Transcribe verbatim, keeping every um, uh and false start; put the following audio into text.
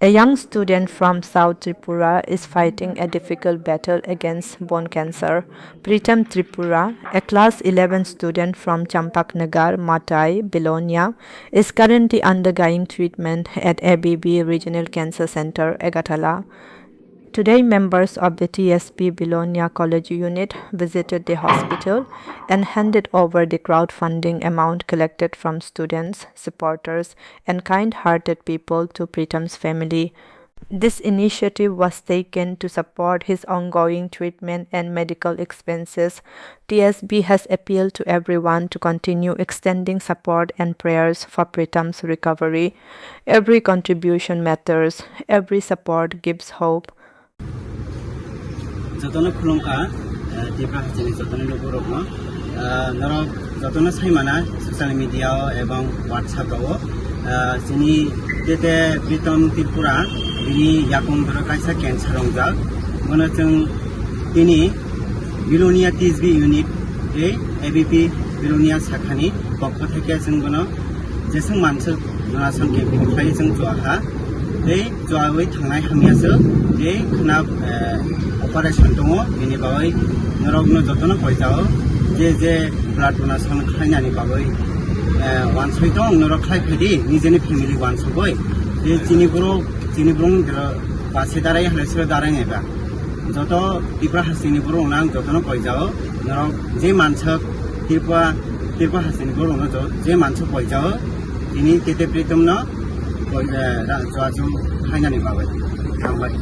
A young student from South Tripura is fighting a difficult battle against bone cancer. Pritam Tripura, a class eleven student from Champaknagar, Matai, Belonia, is currently undergoing treatment at A B B Regional Cancer Center, Agartala. Today, members of the T S B Belonia College unit visited the hospital and handed over the crowdfunding amount collected from students, supporters, and kind-hearted people to Pritam's family. This initiative was taken to support his ongoing treatment and medical expenses. T S B has appealed to everyone to continue extending support and prayers for Pritam's recovery. Every contribution matters. Every support gives hope. Jotono khulumkha, eh, Tripura hasteni jotono lukurokno. Eh, norok jotono saimana social media o ebong WhatsApp o, eh, chini tete Pritam Tripura bini yakung doro kaisa cancer wngjak. Bono chwng tini Belonia T S B unit tei A B P Belonia sakhani pokho theke chwng bono jeswng manswk donation campaign khlai chwng chuaha. Tei chuawi thangnai hamya se je khna, eh, operation tongo, bini bagwi norokno jotono poijao je je blood donation khlainani bagwi, eh, wansoi tong norok khlai phaidi nijeni family wansugwi. Je chini borok, chini borok ni dero base darai halai sero darai naiba. Joto Tripura hasteni borok nang jotono poijao norok je manswk Tripura, Tripura hasteni borok no jo-, je manswk poijao tini tete Pritam no poi-, eh, ra-, chuachu khlainani bagwi. Hambai.